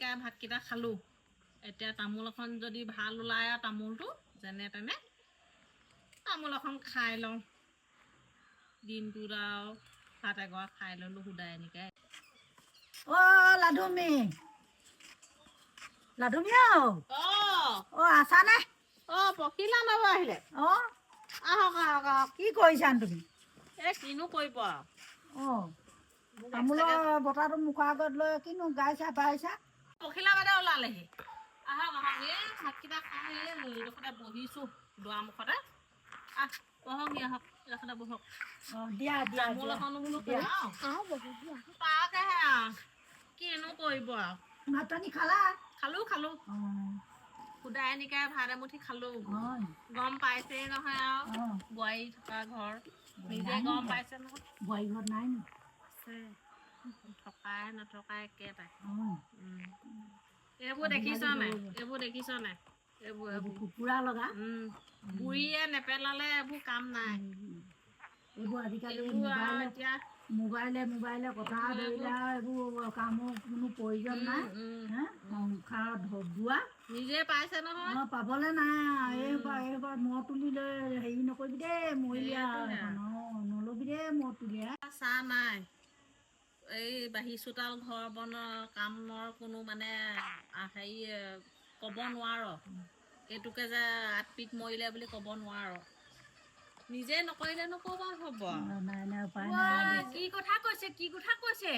নিকাই ভাতকেইটা খালোঁ। এতিয়া তামোল এখন যদি ভাল ওলায় আৰু তামোলটো যেনে তেনে তামোল এখন খাই লওঁ। দিনটোত আৰু ভাত এগৰা খাই ল'লোঁ সুদাই নিকাই। অ লাধুমি, লাধুমি অ। অঁ। অ, আছানে? অঁ, পখিলা নবৌ আহিলে। অ। আহক, আহক, আহক। কি কৰিছা তুমি? এই কিনো কৰিব আৰু। অ, তামোলৰ বটাটো মুখৰ আগত লৈ কিনো গাইছা পাইছা? পখিলা বাইদেউ ওলালেহি। আহক, আহক। এই ভাতকেইটা খাই এই এইডোখৰতে বহিছোঁ দুৱাৰমুখতে। আহ, বহকহি, আহক, এইডোখৰতে বহক। অ, দিয়া দিয়া। তামোল দিয়া। এখনো বোলো দিয়া। খাওঁ তাকেহে আৰু কিনো কৰিব আৰু। ভাত পানী খালা? খালো, খালো। অ। সুদাই নিকাই ভাত এমুঠি খালো। অ। গম পাইছেই নহয় আৰু। অ। বোৱাৰী থকা ঘৰ নিজে নাই গম নি? পাইছে নহয়। বোৱাৰী ঘৰত নাই নি? আছে, থকাই নথকাই একেটাই। অ। এইবোৰ দেখিছ নাই? এইবোৰ দেখিছ নাই? এইবোৰ এইবোৰ এইবোৰ কুকুৰা লগা। বুঢ়ীয়ে নেপেলালে এইবোৰ কাম নাই। এইবোৰ আজিকালি এইবোৰ আৰু মোবাইলে এতিয়া মোবাইলে মোবাইলে কথা ধৰিলে আৰু এইবোৰ কামৰ কোনো প্ৰয়োজন নাই। হে সংসাৰত ধদুৱা। নিজে পাইছে নহয়। অ, পাবলে নাই আৰু। এইবাৰ এইবাৰ মূৰ তুলি লৈ হেৰি নকৰিবি দেই, মৰিলি আৰু। সেইটোহে। সেইখন অ নলবি দেই মূৰ তুলি হে। চাহ নাই। এই বাহী চোতাল ঘৰ বনোৱা কামৰ কোনো মানে হেৰি ক'ব নোৱাৰ। এইটোকে যে আঁতপিত মৰিলে বুলি ক'ব নোৱাৰ। নিজে নকৰিলেনো ক'ৰপৰা হ'ব আৰু? নাই নাই, উপায় নাই। কি কথা কৈছে, কি কথা কৈছে,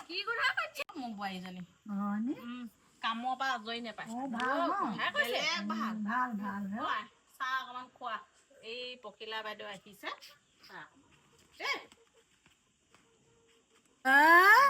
কি কথা কৈছে মোৰ বোৱাৰীজনী। অ নি? কামৰ পৰা আজৰি নাপায়। অ, ভাল ন? বেলেগ ভাল। ভাল ভাল হে। খোৱা, চাহ অকণমান খোৱা। এই পখিলা বাইদেউ আহিছে, চাহ দেই। আহ?